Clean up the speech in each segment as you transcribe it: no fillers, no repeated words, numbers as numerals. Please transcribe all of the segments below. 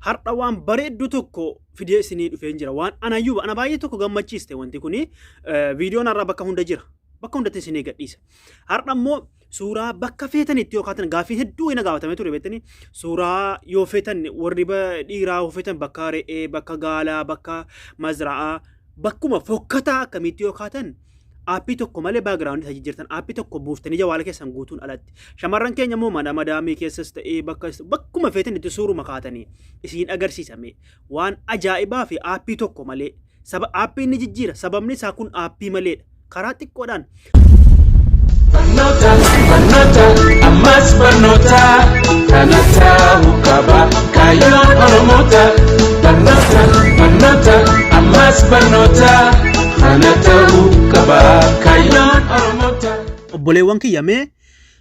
Har'a waan bareeddu tokko fidee isinii dhufeen jira. Waan anayyuu ana baay'ee tokko gammachiiste wanti kuni viidiyoon har'a bakka hunda jira. Bakka hundatti isinii gadhiisa. Har'a immoo suuraa bakka feetanitti yoo kaatan gaaffii hedduu ina gaafatamee ture beektanii suuraa yoo feetan warri dhiiraa yoo feetan bakka re'ee, bakka gaalaa, bakka mazra'aa, bakkuma fokkataa akkamiitti yoo kaatan aappii tokko malee background isa jijjiirtan aappii tokko buuftanii jawaala keessan guutuun alatti. Shamarran keenya immoo mana madaamii keessas ta'ee bakka bakkuma feetan itti suuruma kaatanii isiin agarsiisame waan ajaa'ibaa fi aappii tokko malee saba aappii inni jijjiira sababni isaa kun aappii maleedha karaa xiqqoodhaan. Barnoota, barnoota, ammas barnoota, kana ta'uu qaba kaayyoon Oromoota. Barnoota, barnoota, ammas barnoota, kana ta'uu qaba kaayyoon Oromoota. Obboleewwan kiyya, mee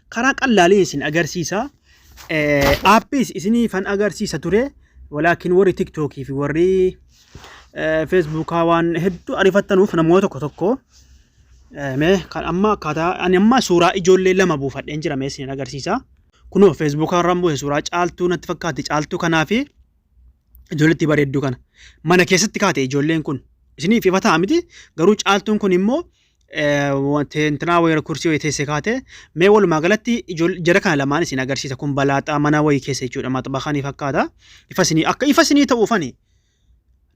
karaa qallaalii isin agarsiisa. Aappiis isiniifan agarsiisa ture. Walaakin warri TikTokii fi warri Facebookaa waan hedduu ariifattanuuf namoota tokko tokko mee kan amma akkaataa ani amma suuraa ijoollee lama buufadheen jira, mee isin agarsiisa. Kunoo Facebookaa irraan buuse suuraa Caaltuu natti fakkaatti, Caaltuu kanaa fi ijoolleetti bareedduu kana. Mana keessatti kaate ijoolleen kun. Isiniif ifa ta'a miti, garuu Caaltuun kun immoo intinaa wayira kursii wayii teessee kaate. Mee walumaa galatti jara kana lamaan isin agarsiisa. Kun balaaxaa mana wayii keessa jechuudha, maxbaxanii fakkaata. Ifa isinii akka ifa isinii ta'uufani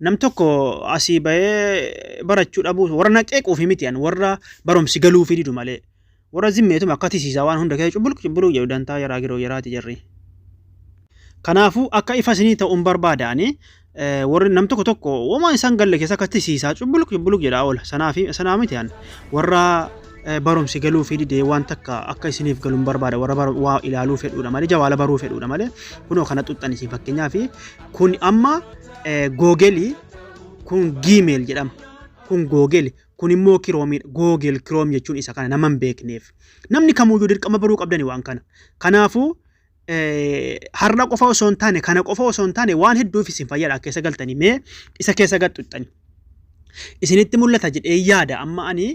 nam tokko asii bahee barachuu dhabuu warra na qeequufi miti, an warra barumsi galuufi didu malee warra zimmeetuma akka tisiisaa waan hunda keessa cubbuluq cubbuluq jedhu dantaa yaraa giroo yaraati jarri. Kanaafuu akka ifa isinii ta'uun barbaada ani warri nam tokko tokko womaa isaan galle keessa akka tisiisaa cubbuluq cubbuluq jedhaa oola. Sanaafi sanaa miti, an warra barumsi galuufi didee waan takka akka isiniif galuun barbaada, warra waa ilaaluu fedhuudha malee, jawaala baruu fedhuudha malee. Kunoo kana xuxxan isin fakkeenyaaf kun amma Google, kun Gmail jedhama. Kun Google, kun immoo Chromeiidha. Google Chrome jechuun isa kana nama hin beekneef. Namni kamuyyuu dirqama baruu qabdani waan kana. Kanaafuu har'a qofa osoo hin taane, kana qofa osoo hin taane, waan hedduuf isin fayyada. Keessa galtanii mee isa keessa gad xuxxani. Isinitti mul'ata jedhee yaada, amma ani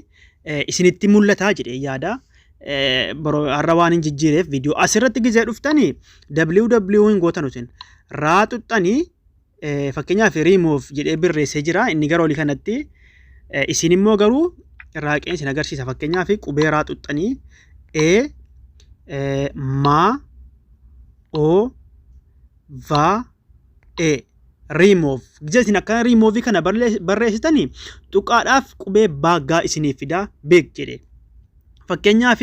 isinitti mul'ata jedhee yaada. Har'a waan hin jijjiireef viidiyoo asirratti gizee dhuftanii www hin gootan isin raa xuxxanii fakkeenyaaf remove jedhee barreessee jira inni gara olii kanatti, isin immoo garuu raaqeen isin agarsiisa. Fakkeenyaaf qubee raa xuxxanii E ma O va E remove gizee isin akkana remove kana barreessitanii tuqaadhaaf qubee baaggaa isiniif fida beek jedhe. Fakkeenyaaf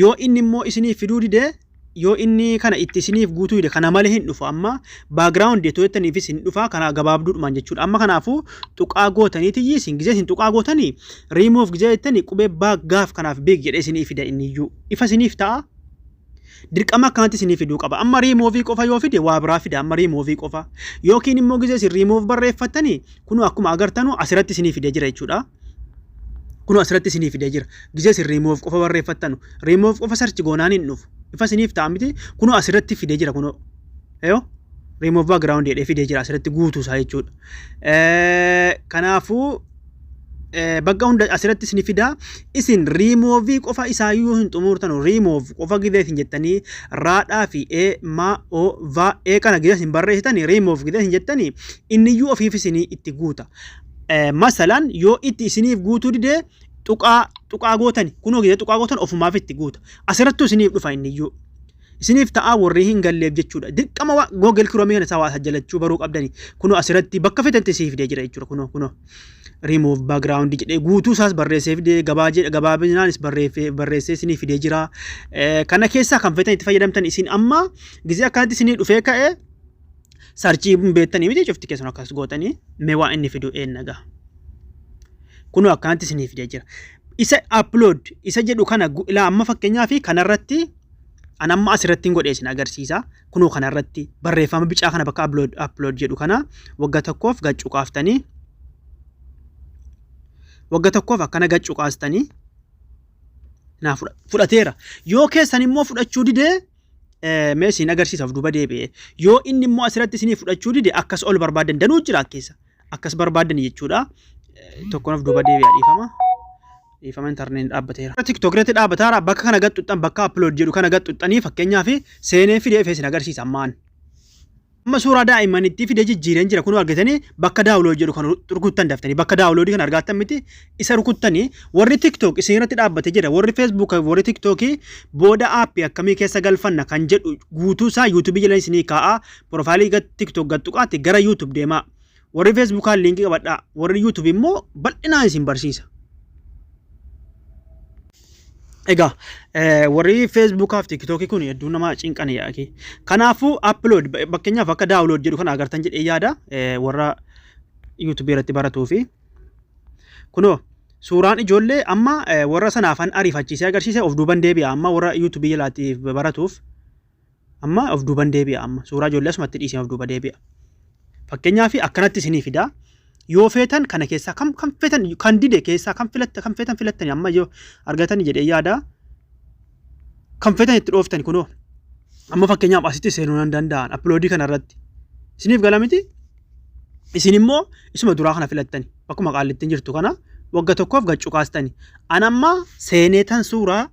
yoo inni immoo isiniif fiduu dide, yoo inni kana itti isiniif guutuu dide, kana malee hin dhufu. Amma background yoo jettaniifis hin dhufa, kana gabaabduudhumaan jechuudha. Amma kanaafuu tuqaa gootaniiti isin gizee isin tuqaa gootanii remove gizee jettanii qubee baaggaaf kanaaf beek jedhee isiniif fida inni iyyuu. Ifa isiniif ta'a. Dirqama akkanatti isinii fiduu qaba. Amma remove qofa yoo fide waa biraa fida amma remove qofa. Yookiin immoo gizee isin remove barreeffattanii kunoo akkuma agartanu asirratti isinii fidee jira jechuudha. Kunoo asirratti isinii fidee jira. Gizee isin remove qofa barreeffattanu remove qofa search goonaan hin dhufu. Ifa isiniif ta'a miti, kunoo asirratti fidee jira kunoo. Eeyoo remove background jedhee fidee jira asirratti guutuu isaa jechuudha. Kanaafuu bakka hunda asirratti isin fida. Isin remove qofa isaayyuu hin xumurtanu, remove qofa gizee isin jettanii raadhaa fi e ma o va e kana gizee isin barreessitanii remove gizee isin jettanii inniyyuu ofiif isinii itti guuta. Masalan yoo itti isiniif guutuu didee tuqaa tuqaa gootani kunoo gizee tuqaa gootan ofumaaf itti guuta. Asirrattuu isiniif dhufa inniyyuu. Isiniif ta'aa warri hin galleef jechuudha. Dirqama Google Chrome kana isaa waa jalachuu baruu qabdani. Kunoo asirratti bakka feetantti isii fidee jira jechuudha. Kunoo kunoo remove background jedhee guutuu isaas barreessee fidee gabaabinaanis barreessee isinii fidee jira. Kana keessaa kan feetan itti fayyadamtan isin amma gizee akkanatti isinii dhufee ka'ee search hin beektanii miti, cufti keessan akkas gootanii mee waan inni fidu eennagaa. Kunoo akkanatti isinii fidee jira. Isa upload isa jedhu kana ilaa amma fakkeenyaa fi kanarratti an amma asirratti hin godhee isin agarsiisa. Kunoo kanarratti barreeffama bicaa kana bakka upload upload jedhu kana waggaa tokkoof gad cuqaaftanii, waggaa tokkoof akkana gad cuqaastanii naa fudhateera. Yoo keessan immoo fudhachuu didee mee isin agarsiisaaf duuba deebi'ee yoo inni immoo asirratti isinii fudhachuu dide akkas ol barbaadan danuu jira keessa akkas barbaadan jechuudha. Tokkoon of duuba deebi'a, dhiifama. Dhiifama, intarneetiin dhaabbateera. TikTok irratti dhaabbataara bakka kana gad xuxxan, bakka upload jedhu kana gad xuxxanii fakkeenyaaf seenee fidee isin agarsiisa ammaan. Amma suuraa daa'immanitti fidee jijjiireen jira. Kunoo argitanii, bakka download jedhu kan rukuttan, daftanii bakka download kan argattan miti, isa rukuttanii. Warri TikTok isin irratti dhaabbatee jira. Warri Facebook, warri TikTok booda aappii akkamii keessa galfanna kan jedhu guutuu isaa YouTube jala isinii kaa'a. Profile TikTok gattuqaatti gara YouTube deemaa. Warri Facebookaan liinkii qabadhaa. Warri YouTube immoo bal'inaan isin barsiisa. Egaa warri Facebookaa fi TikTokii kun hedduu nama cinqan yaa'e. Kanaafuu upload, fakkeenyaaf akka download jedhu kana agartan jedhee yaada, warra YouTube irratti baratuu fi kunoo suuraan ijoollee amma warra sanaafan ariifachiisee agarsiise. Of duuban deebi'a amma, warra YouTube jalaatti baratuuf amma of duuban deebi'a. Amma suuraa ijoollee asumatti dhiisee of duuba deebi'a. Fakkeenyaaf akkanatti isinii fida. Yoo feetan kana keessaa kam kan feetan, kan dide keessaa kan filatta, kan feetan filattani. Amma yoo argatani jedhee yaada, kan feetan itti dhooftani. Kunoo amma fakkeenyaaf asitti seenuu nan danda'an upload kana irratti. Isiniif gala miti? Isin immoo isuma duraa kana filattani, bakkuma qaallittiin jirtu kana wagga tokkoof gad cuqaastani. An amma seeneetan suuraa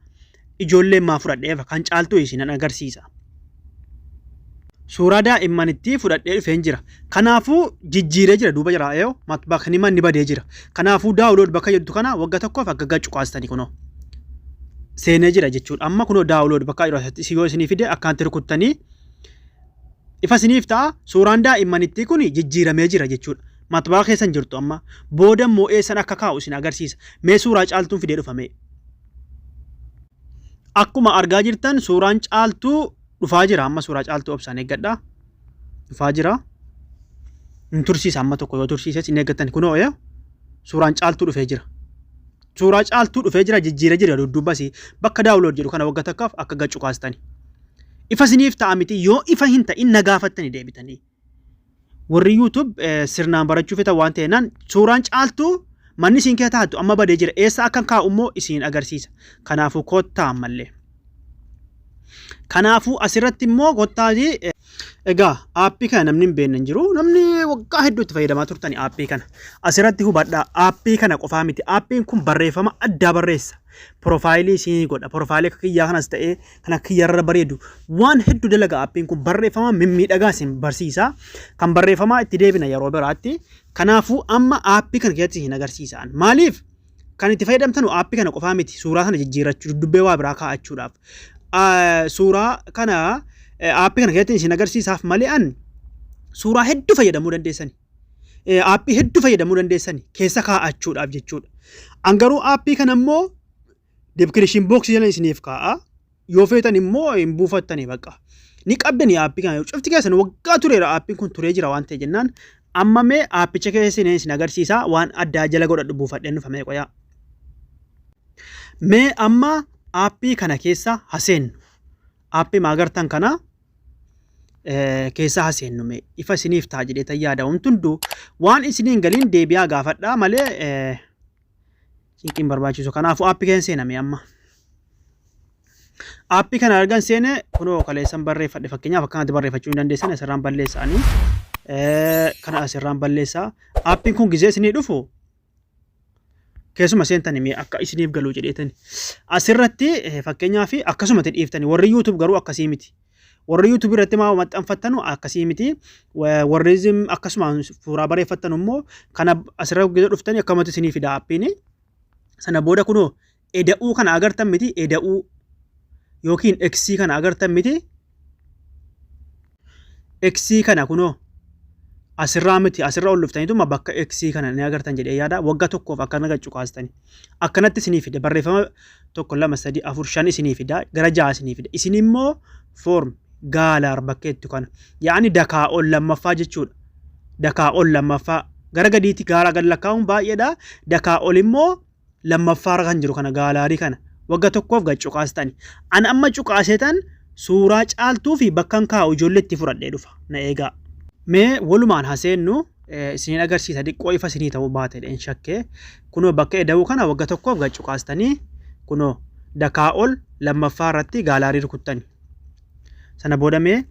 ijoollee maa fudhadheefa kan caaltuu isinan agarsiisa. Suuraa daa'immanitti fudhadhee dhufeen jira. Kanaafuu jijjiiree jira, duuba jira yoo bakni manni badee jira. Kanaafuu download bakka jettu kana wagga tokkoof akka gad cuqaastani, kunoo seenee jira jechuudha. Amma kunoo download bakka jiru asitti yoo isinii fide akkanatti rukuttanii ifa isiniif ta'a. Suuraan daa'immanitti kun jijjiiramee jira jechuudha. Matbaa keessan jirtu amma booda immoo eessan akka kaa'u isin agarsiisa. Mee suuraa caaltuun fidee dhufame. Akkuma argaa jirtan suuraan caaltuu dhufaa jira. Amma suuraa caaltuu obsaan eeggadha. Dhufaa jira. Hin tursiisa, amma tokko yoo tursiises hin eeggattan. Kunoo suuraan caaltuu dhufee jira. Suuraa caaltuu dhufee jira, jijjiiree jira dudduubas. Bakka download jedhu kana waggaa takkaaf akka gad cuqaastani. Ifa isiniif ta'a miti? Yoo ifa hin ta'in na gaafattanii deebitanii. Warri YouTube sirnaan barachuu fetan waan ta'eenaan, suuraan caaltuu manni isiin keessa taatu amma badee jira. Eessa akkan kaa'u immoo isiin agarsiisa. Kanaafuu kottaa ammallee. Kanaafuu asirratti immoo kottaatii. Egaa aappii kana namni hin beekne hin jiru. Namni waggaa hedduu itti fayyadamaa turtani aappii kana. Asirratti hubadhaa, aappii kana qofaa miti. Aappiin kun barreeffama addaa barreessa. Profile isinii godha. Profile akka kiyyaa kanas ta'ee kan akka kiyyarra bareedu waan hedduu dalaga aappiin kun, barreeffama mimmiidhagaa isin barsiisa. Kan barreeffamaa itti deebina yeroo biraatti. Kanaafuu amma aappii kana keessatti isin agarsiisaan. Maaliif? Kan itti fayyadamtanu aappii kana qofaa miti, suuraa kana jijjiirrachuu, duddubbee waa biraa kaa'achuudhaaf. Suuraa kana aappii kana keessatti isin agarsiisaaf malee an suuraa hedduu fayyadamuu dandeessani. Aappii hedduu fayyadamuu dandeessani keessa kaa'achuudhaaf jechuudha. An garuu aappii kana immoo description box jala isiniif kaa'a. Yoo feetan immoo hin buufattanii bakka. Ni qabdanii aappii kana cufti keessan, waggaa tureera, aappiin kun turee jira waan ta'e jennaan, amma mee aappicha keessa isin agarsiisa, waan addaa jala godhadhu buufadheen dhufamee qoyaa. Mee amma aappii kana keessa haseennu. Aappii maagartan kana keessa haseennu, mee ifa isiniif ta'a jedhee tan yaada. Wanti hunduu waan isiniin galiin deebi'aa gaafadhaa malee cinqiin barbaachisu. Kanaafuu aappii keessa seename amma. Aappii kana argan seene, kunoo kaleessan barreeffadhe. Fakkeenyaaf akkanatti barreeffachuu hin dandeessan, asirraan balleessaanii kana asirraan balleessaa. Aappiin kun gizee isinii dhufu keessuma seentanii mee akka isiniif galuu jedheetani. Asirratti fakkeenyaaf akkasumatti dhiiftani. Warri YouTube garuu akkasii miti. Warri YouTube irratti maa maxxanfattanu akkasii miti. Warri zim akkasumaan suuraa bareeffattanu immoo kana asirra gizee dhuftanii akkamatti isinii fida aappiin. Sana booda kunoo eda'uu kana agartan miti? Eda'uu yookiin X kana agartan miti? X kana kunoo asirraa miti, asirra ol dhuftaniituma bakka X kana ni agartan jedhee yaada. Waggaa tokkoof akkana gad cuqaastani. Akkanatti isinii fida, barreeffama tokko, lama, sadi, afur, shan isinii fida, gara ja'a isinii fida. Isin immoo from gallery bakkeettu kana, yaani dakaa ol lammaffaa jechuudha. Dakaa ol lammaffaa gara gadiitti gaara gad lakkaa'uun baay'eedha. Dakaa ol immoo lammaffaarra kan jiru kana, gallery kana wagga tokkoof gad cuqaastani. An amma cuqaasetan suuraa caaltuu fi bakkan kaa'u ijoollee itti fudhadhee dhufa, na eegaa. Mee walumaan haseennu, isiniin agarsiisa, xiqqoo ifa isinii ta'uu baate dheen shakkee. Kunoo bakka eda'uu kana wagga tokkoof gad cuqaastanii, kunoo dakaa ol lammaffaa irratti gallery rukuttani. Sana booda mee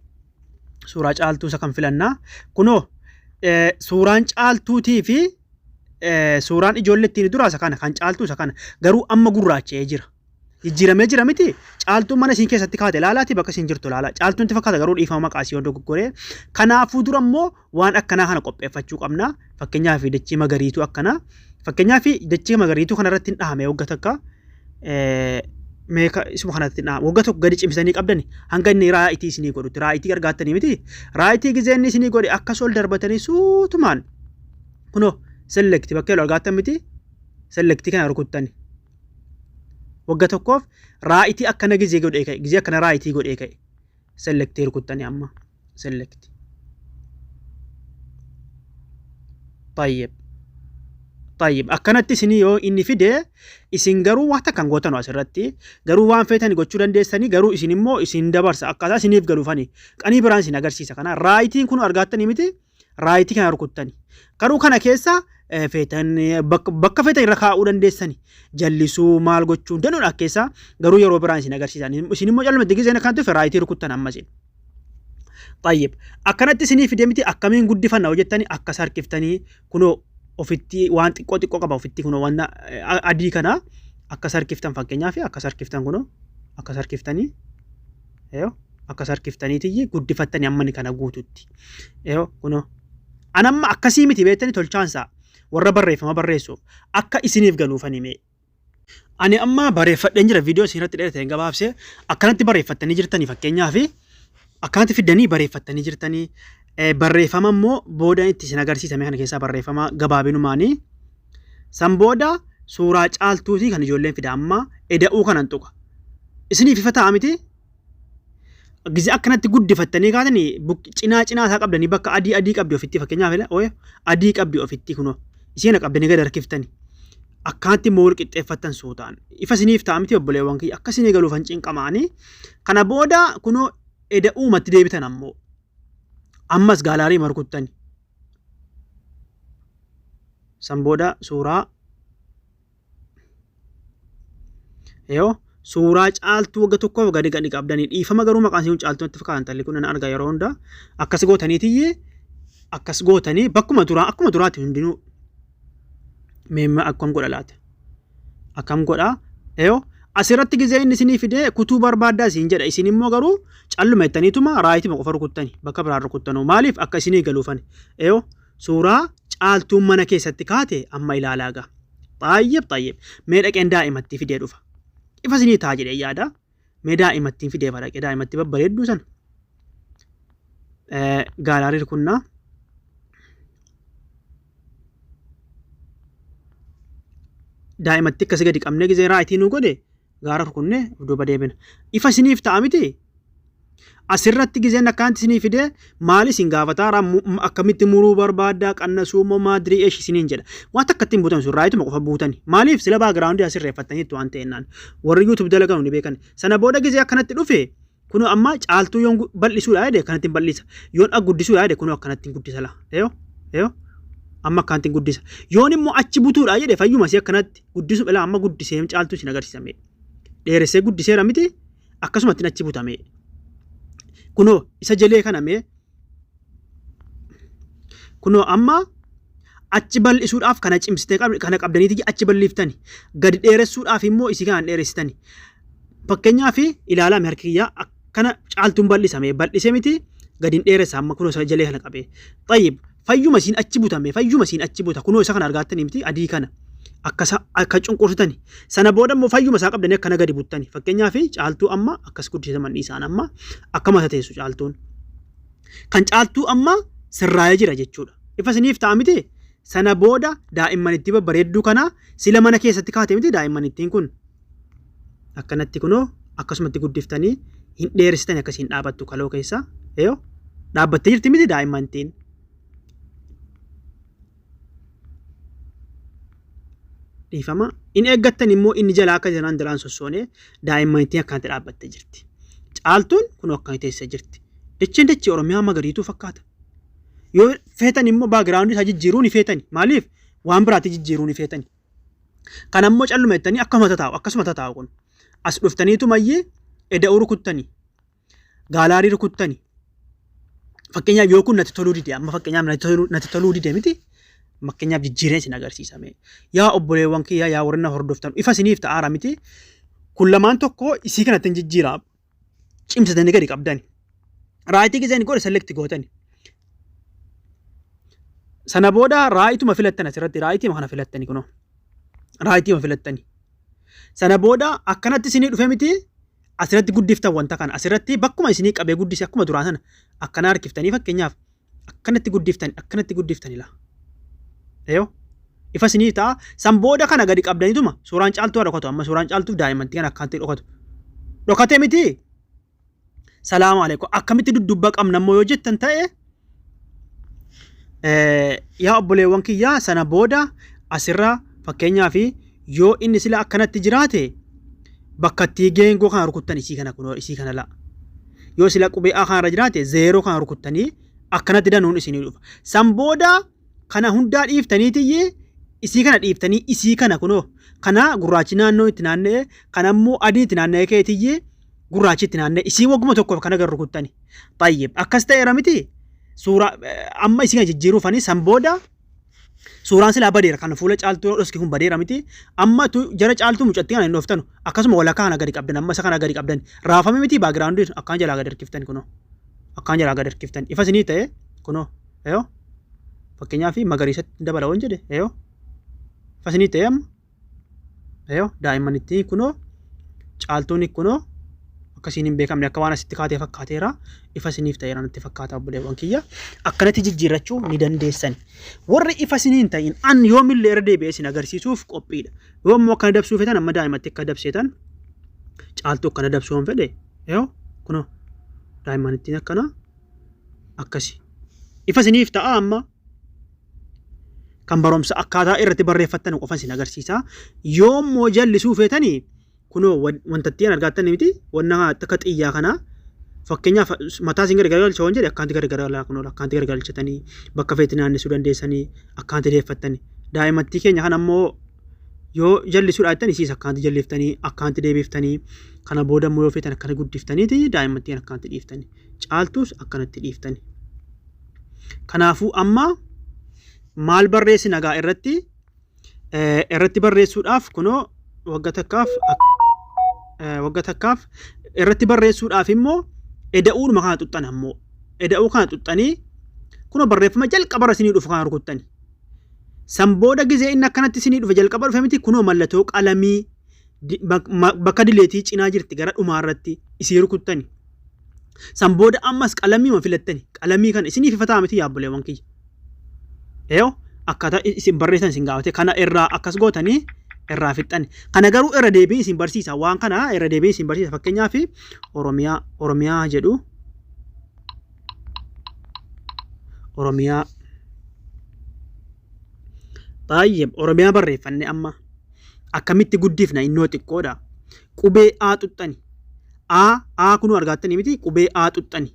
suuraa caaltuu isa kan filannaa. Kunoo suuraan caaltuutii fi suuraan ijoollee ittiin duraa isa kana, kan caaltuu isa kana garuu amma gurraacha'ee jira. Jijjiiramee jira miti? Caaltuun mana isiin keessatti kaate ilaalaati bakka isiin jirtu ilaala. Caaltuun itti fakkaata garuu dhiifama maqaa isii yoo dogoggoree. Kanaafuu dura immoo waan akkanaa kana qopheeffachuu qabna. Fakkeenyaaf dachii magariituu akkanaa. Fakkeenyaaf dachii magariituu kanarratti hin dhahame wagga takka meeqa isuma kanatti hin dhahame. Wagga tokko gadi cimsanii qabdani hanga inni raayitii isinii godhutti. Raayitii argaattanii miti. Raayitii gizee inni isinii godhe akkas ol darbatanii suutumaan kunoo select bakka jedhu argaattan miti. Select kana rukuttani. Wagga tokkoof raayitii akkana gizee godhee ka'e. Gizee akkana raayitii godhee ka'e. Select rukuttani amma. Select. Tayyib. Tayyib. Akkanatti isinii yoo inni fide isin garuu waan takka hin gootanu asirratti garuu waan feetani gochuu dandeessanii garuu isin immoo isin dabarsa akkaataa isiniif galuufani qanii biraan isin agarsiisa kana raayitiin kun argaattanii miti raayitii kana rukuttani garuu kana keessa feetan bakka feetan irra kaa'uu dandeessani jallisuu maal gochuu danuudha keessa garuu yeroo biraan isin agarsiisan isin immoo callumatti gizeen akkanatti dhufe raayitii rukuttan amma isin. Tayyib. Akkanatti isinii fide miti akkamiin guddifanna hojjettanii akkas harkiftanii kunoo ofitti waan xiqqoo xiqqoo qaba ofitti kunoo waan adii kana akkas harkiftan fakkeenyaaf akkas harkiftan kunoo akkas harkiftanii yoo akkas harkiftaniitiyyi guddifattanii amma inni kana guututti yoo kunoo an amma akkasii miti beektanii tolchaansaa warra barreeffama barreessuuf akka isiniif galuufan himee. Ani amma bareeffadheen jira viidiyoo isin irratti dheerate hin gabaabse akkanatti bareeffattanii jirtanii fakkeenyaaf akkanatti fiddanii bareeffattanii jirtanii barreeffama immoo booda itti isin agarsiisame kana keessaa barreeffama gabaabinumaanii san booda suuraa caaltuutii kan ijoolleen fida amma eda'uu kanan tuqa isiniif ifa ta'a miti Gizee akkanatti guddifattanii kaatanii cinaa cinaa isaa qabdanii bakka adii adii qabdi ofitti fakkeenyaaf ila ooya adii qabdi ofitti kunoo isheen qabdanii gad harkiftani akkanatti immoo wal qixxeeffattan suutaan ifa isiniif ta'a miti obboleewwan kiyya akka isinii galuufan cinqamaanii kana booda kunoo eda'uumatti deebitan ammoo ammas gaalaarii markuttani san booda suuraa Yoo suuraa caaltuu wagga tokkoof gadi gadi qabdanii dhiifama garuu maqaan isiin caaltuu natti fakkaata intalli kun nan arga yeroo hunda akkas gootaniitiyyi akkas gootanii bakkuma duraa akkuma duraatti hundinuu meemma akkam godha laata akkam godha yoo asirratti gizee inni isinii fidee kutuu barbaaddaa isin jedha isin immoo garuu calluma jettaniituma raayitima qofa rukuttani bakka biraan rukuttanuu maaliif akka isinii galuufani yoo Suuraa caaltuun mana keessatti kaate amma ilaalaa gaa. Xaayyib xaayyib. Mee dhaqeen daa'imattii fidee dhufa. Ifa isinii ta'a jedhee yaada. Mee daa'imattiin fidee fa dhaqee daa'imattii babbareedduu sana. Gaalaarii rukunnaa. Daa'imatti akkasi gadi qabnee gizee raayitii nu godhe gaara rukunnee of duuba deebina. Ifa isiniif ta'a miti? Asirratti gizeen akkanatti isinii fidee maal isin gaafataa akkamitti muruu barbaaddaa qannasuu moo maadirii eesh isiniin jedha. Waan takka ittiin buutan sun raayituma qofa buutani. Maaliif sila baagiraawundii asirreeffattaniitu waan ta'ennaan. Warri YouTube dalagan ni beekan. Sana booda gizee akkanatti dhufe kunoo amma caaltuu yoon bal'isuudha jedhe akkanatti bal'isa. Yoon guddisuudha jedhe kunoo akkanatti guddisa laa. Eeyoo eeyoo amma akkanatti guddisa. Yoon immoo achi butuudha jedhe fayyuma si akkanatti guddisu ilaa amma guddisee caaltuu isin agarsiisame. Dheeressee guddiseera miti akkasumatti achi butame. Kunoo isa jalee kana mee kunoo amma achi bal'isuudhaaf kana cimsitee kana qabdaniiti achi bal'iftani. Gadi dheeressuudhaaf immoo isii kanaan dheeressitani. Fakkeenyaaf ilaalaa mee harki kiyyaa akkana caaltuun bal'isame bal'ise miti gadi hin dheeressa amma kunoo isa jalee kana qabee. Xayyib fayyuma isiin achi butame fayyuma isiin achi buta kunoo isa kana argaattanii miti adii kana akkasa akka cunqursitani sana booda immoo fayyuma isaa qabdanii akkana gadi buttani fakkeenyaaf caaltuu amma akkas guddisa isaan amma akka mata teessu caaltuun kan caaltuu amma sirraa'ee jira jechuudha ifa isiniif ta'a miti sana booda daa'imman itti babbareedduu kana sila mana keessatti kaate miti daa'imman ittiin kun Akkanatti kunoo akkasumatti guddiftanii hin dheeressitanii akkasiin dhaabattu kaloo keessa. Eeyoo dhaabbattee jirti miti daa'immantiin. Dhiifama. In eeggattan immoo inni jalaa akka jalaan jalaan sossoonee daa'immanittiin akkanatti dhaabbattee jirti. Caaltuun kunoo akkana teessee jirti. Dacheen dachee Oromiyaa magariituu fakkaata. Yoo feetan immoo baagiraawundii isaa jijjiiruu ni feetani. Maaliif? Waan biraatti jijjiiruu ni feetani. Kana immoo calluma jettanii akkasuma tataa'u akkasuma tataa'u kun. As dhuftaniitu mayyee eda'uu rukuttanii gaalaarii rukuttanii fakkeenyaaf yoo kun natti toluu dide amma fakkeenyaaf natti toluu dide miti fakkeenyaaf jijjiiree isin agarsiisame. Yaa obboleewwan kiyya yaa warri na hordoftan ifa isiniif ta'aara miti. Kun lamaan tokko isii kanatti hin jijjiira. Cimsatanii gadi qabdani. Raayitii gizeen godhe select gootani. Sana booda raayituma filattan asirratti raayitiima kana filattani kunoo. Raayitiima filattani. Sana booda akkanatti isinii dhufe miti asirratti guddiftan wanta kana asirratti bakkuma isinii qabee guddise akkuma duraa sana akkana harkiftanii fakkeenyaaf akkanatti guddiftani akkanatti guddiftani laa. Eeyoo ifa isinii ta'a san booda kana gadi qabdanituma suuraan caaltuu haa dhokatu amma suuraan caaltuuf daa'immantii kana akkanatti dhokatu. Dhokate miti Salaamu alaikum. Akkamitti duddubba qabna immoo yoo jettan ta'e yaa obboleewwan kiyyaa sana booda asirra fakkeenyaaf yoo inni sila akkanatti jiraate bakka itti geengoo kana rukuttan isii kana kunoo isii kana la'a. Yoo sila qubee A kanarra jiraate zeeroo kana rukuttanii akkanatti danuun isinii dhufa. San booda kana hundaa dhiiftaniitiyyi isii kana dhiiftanii isii kana kunoo kana gurraachi naannoo itti naanna'e kana immoo adii itti naanna'e keetiyyi gurraachi itti naanna'e isii wagguma tokkoof kana gar rukuttani. Tayyib akkas ta'eera miti suuraa amma isii kana jijjiiruufani san booda suuraan silaa badeera kan fuula caaltuu dhoski kun badeera miti amma tu jara caaltuu mucattii kana hin dhooftanu akkasuma walakkaa kana gadi qabdan amma isa kana gadi qabdan raafame miti baagiraawundi akkaan jalaa gadi harkiftan kunoo akkaan jalaa gadi harkiftan ifa isinii ta'e kunoo Eyo. Fakkeenyaaf magariisatti dabala waan jedhe eyo. Fasinii ta'e amma. Eyo daa'immanitti kunoo caaltuun kunoo akkasiin hin beekamne akka waan asitti kaatee fakkaateera. Ifa isiniif ta'eera natti fakkaata obboleewwan kiyya. Akkanatti jijjiirrachuu ni dandeessan. Warri ifa isinii hin ta'in an yoomillee irra deebi'ee isin agarsiisuuf qophiidha. Yoo immoo akkana dabsuu feetan amma daa'imatti akka dabseetan caaltuu akkana dabsuu hin fedhe eyo kunoo daa'immanittiin akkana akkasi. Ifa isiniif ta'a amma kan barumsa akkaataa irratti barreeffattan qofa isin agarsiisa. Yoo immoo jallisuu feetanii kunoo wantattiin argaattan miti wanna akka xiyyaa kanaa fakkeenyaaf mataa isin gargaragalcha waan jedhe akkaanti gargaralaa kunoo akkaanti gargalchatanii bakka feeti naannessuu dandeessanii akkaanti deeffattanii daa'imattii keenya kana immoo yoo jallisuudha jettan isiis akkaanti jalliftanii akkaanti deebiftanii kana booda immoo yoo feetan akkana guddiftaniiti daa'immattiin akkaanti dhiiftanii. Caaltuus akkanatti dhiiftani. Kanaafuu amma maal barreessina gaa irratti irratti barreessuudhaaf kunoo wagga takkaaf wagga takkaaf irratti barreessuudhaaf immoo eda'uudhuma kana xuxxan ammoo eda'uu kana xuxxanii kunoo barreeffama jalqabarra isinii dhufu kana rukuttani. San booda gizee inni akkanatti isinii dhufe jalqaba dhufe miti kunoo mallattoo qalamii bakka dileetii cinaa jirti gara dhumaa irratti isii rukuttani. San booda ammas qalamiima filattani. Qalamii kana isiniif ifa ta'a miti yaa obboleewwan kiyya. Eeyo akkaataa isin barreessan isin gaafate kana irraa akkas gootanii irraa fixxani. Kana garuu irra deebiin isin barsiisa. Waan kana irra deebiin isin barsiisa. Fakkeenyaaf Oromiyaa Oromiyaa jedhu Oromiyaa Xaayyib Oromiyaa barreeffanne amma akkamitti guddifna innoo xiqqoodha. Qubee A xuxxani. A A kunuu argaattanii miti qubee A xuxxani.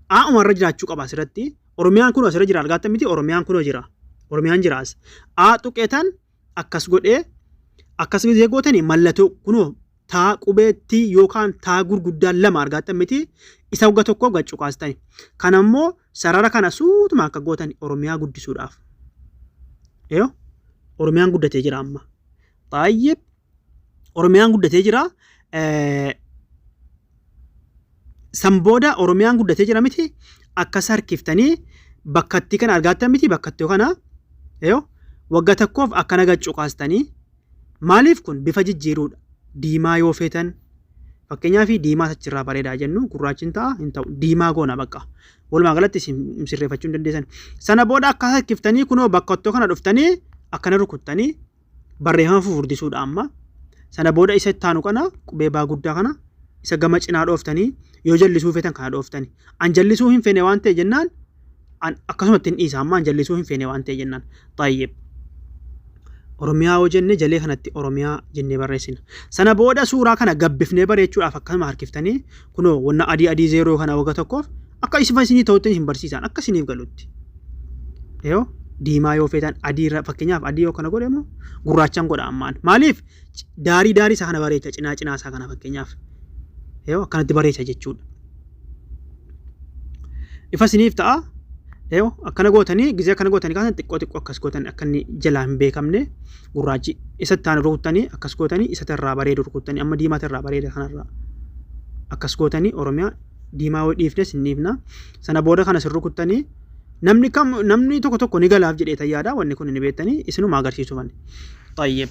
A umarra jiraachuu qaba asirratti. Oromiyaan kunuu asirra jira argaattan miti Oromiyaan kunoo jira. Oromiyaan jira as. A tuqeetan akkas godhee akkas gisee gootani mallattoo kunoo taa qubee T yookaan taa gurguddaa lama argaattan miti isa wagga tokko gad cuqaastani. Kana immoo sarara kana suutuma akka gootani Oromiyaa guddisuudhaaf. Eeyo Oromiyaan guddatee jira amma. Baay'ee Oromiyaan guddatee jira. San booda Oromiyaan guddatee jira miti akkas harkiftanii bakkattii kana argaattan miti bakkattoo kana eeyo wagga tokkoof akkana gad cuqaastanii maaliif kun bifa jijjiiruudha diimaa yoo feetan fakkeenyaaf diimaa achirraa bareedaa jennu gurraachi hin ta'a hin ta'u diimaa goona bakka walumaa galatti isin sirreeffachuu hin dandeessan sana booda akkas harkiftanii kunoo bakkattoo kana dhuftanii akkana rukuttanii barreeffama fufurdisuudha amma. Sana booda isa itti aanu kana qubee baa guddaa kana isa gama cinaa dhooftanii yoo jallisuu feetan kana dhooftani. An jallisuu hin feene waan ta'e jennaan an akkasumatti hin dhiisa amma an jallisuu hin feene waan ta'e jennaan. Xayyib. Oromiyaa yoo jenne jalee kanatti Oromiyaa jennee barreessina. Sana booda suuraa kana gabbifnee bareechuudhaaf akkasuma harkiftanii kunoo wanna adii adii zeeroo kana wagga tokkoof akka isin isinii ta'utti hin barsiisan akka isiniif galutti. Yoo diimaa yoo feetan adii irra fakkeenyaaf adii yoo kana godhe immoo gurraachan godha ammaan. Maaliif daarii daarii isaa kana bareecha cinaa cinaa isaa kana fakkeenyaaf. Yoo akkanatti bareecha jechuudha. Ifa isiniif ta'a. Eeyo akkana gootanii gizee akkana gootanii kaasan xiqqoo xiqqoo akkas gootan akka inni jalaa hin beekamne gurraachi isatti aanu rukuttanii akkas gootanii isa irraa bareedu rukuttanii amma diimaa irraa bareeda kanarraa akkas gootanii Oromiyaa diimaa yoo dhiifnes hin dhiifna. Sana booda kana sin rukuttanii namni kam namni tokko tokko ni galaaf jedhee tayyaadha wanni kun ni beektanii isinuma agarsiisufani. Tayyib.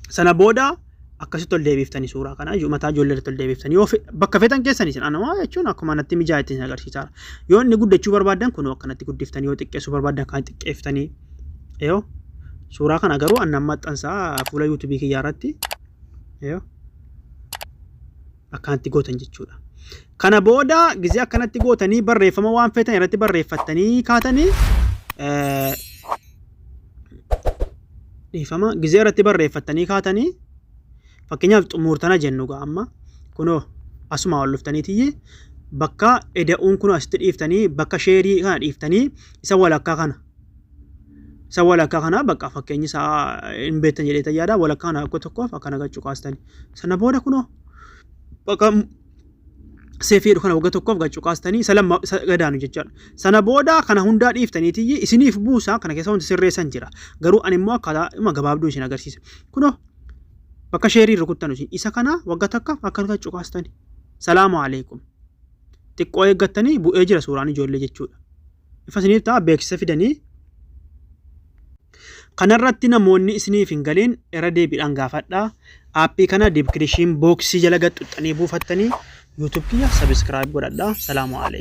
Sana booda akkasitti ol deebiftanii suuraa kana mataa ijoollee irratti ol deebiftanii yoo bakka feetan keessan isin anuma jechuun akkuma natti mijaa'e isin agarsiisaa. Yoo inni guddachuu barbaaddan kunoo akkanatti guddiftanii yoo xiqqeessuu barbaaddan kan xiqqeefftanii yoo suuraa kana garuu annan maxxansaa fuula yuutuubii kiyyaa irratti yoo akkanatti gootan jechuudha. Kana booda gizee akkanatti gootanii barreeffama waan feetan irratti barreeffattanii kaatanii dhiifama gizee irratti barreeffattanii kaatanii fakkeenyaaf xumuurtana jennu gaa amma kunoo asuma ol dhuftanii tiyyi bakka eda'uun kun asitti dhiiftanii bakka sheerii kana dhiiftanii isa walakkaa kana isa walakkaa kana bakka fakkeenyi isaa hin beektan jedhee tayyaadha walakkaa kana akka tokkoof akkana gachuu kaastani sana booda kunoo bakka seefii jedhu kana wagga tokkoof gad cuqaastanii isa lamma isa gadaanu jechaadha. Sana booda kana hundaa dhiiftaniitiyyi isiniif buusa kana keessa wanti sirreessan jira. Garuu ani immoo akkaataa dhuma gabaabduu isin agarsiisa. Kunoo bakka sheerii rukuttanu isin isa kana wagga takka akka gad cuqaastani. Salaamu alaikum. Xiqqoo eeggattanii bu'ee jira suuraan ijoollee jechuudha. Ifa isiniif ta'a beeksisa fidanii Kanarratti namoonni isiniif hin galiin irra deebiidhaan gaafadha. Aappii kana diskiripshin booksii jala gad xuxxanii buufattanii YouTube kiyya sabiskiraayib godhadha. Salaamu alaikum.